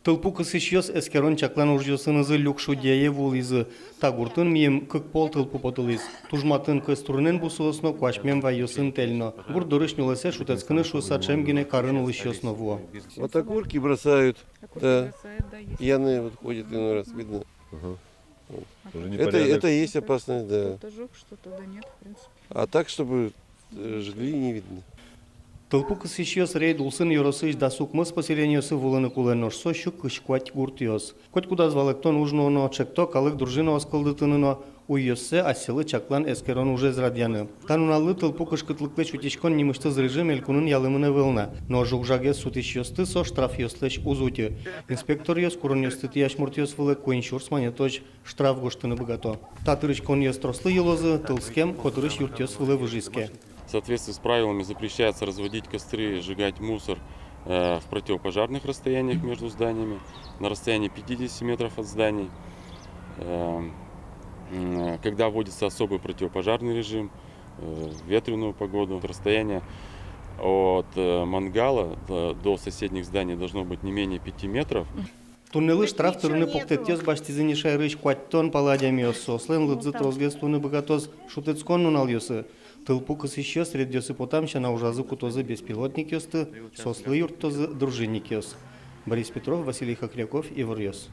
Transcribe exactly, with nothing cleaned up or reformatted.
Тылпу кысӥсьёс эскерон-чаклан ужъёсынызы Люк-Шудьяе вуылӥзы. Та гуртын мийым кык пол тылпу потылӥз. Туж матын кӧс турынэн бусыос но, куасьмем вайёсын тэль но. Гурт дорысь нюлэсэ шутэтскыны шуыса ӵем гинэ карын улӥсьёс но вуо. Вот окурки бросают. Да. Пьяные вот ходят иной раз, видно. Ага. Тоже это, непорядок. Это и есть опасность, да. Кто-то жёг что-то, да нет, в принципе. А так, чтобы, э, жгли, не видно. Тылпу кысӥсьёс рейд улсын ёросысь дас укмыс поселениосы вуылыны кулэ, нош со сю кызь куать гуртъёс. Котькудаз валэктон уж нуоно, ӵекто калык дружинаос кылдытыны но, уйёссэ асьсэлы чаклан эскерон ужез радъяны. Та нуналлы тылпу кышкытлыклэсь утиськон нимысьтыз режим элькунын ялэмын ӧвӧл на, но жуг-жагез сутӥсьёсты со штрафъёслэсь уз утьы. Инспекторъёс куронъёсты тӥясь муртъёс вылэ куинь сюрс манетозь штраф гожтыны быгато. Та тырысь конъёс трослы йылозы, тылскем котырысь юртъёс вылэ выжиське. В соответствии с правилами запрещается разводить костры, сжигать мусор, э, в противопожарных расстояниях между зданиями, на расстоянии пятидесяти метров от зданий. Э, м, когда вводится особый противопожарный режим, э, в ветреную погоду, расстояние от, э, мангала до, до соседних зданий должно быть не менее пяти метров. Туннэлы штраф тырыны пуктэтъёс басьтӥзы ни шаерысь куатьтон пала адямиос. Соослэн лыдзы тросгес луыны быгатоз шутэтскон нуналъёсы. Тылпу кысӥсьёс рейдъёсы потам сяна ужазы кутозы беспилотникъёсты, соослы юрттозы дружинникъёс. Борис Петров, Василий Хохряков, «Иворъёс».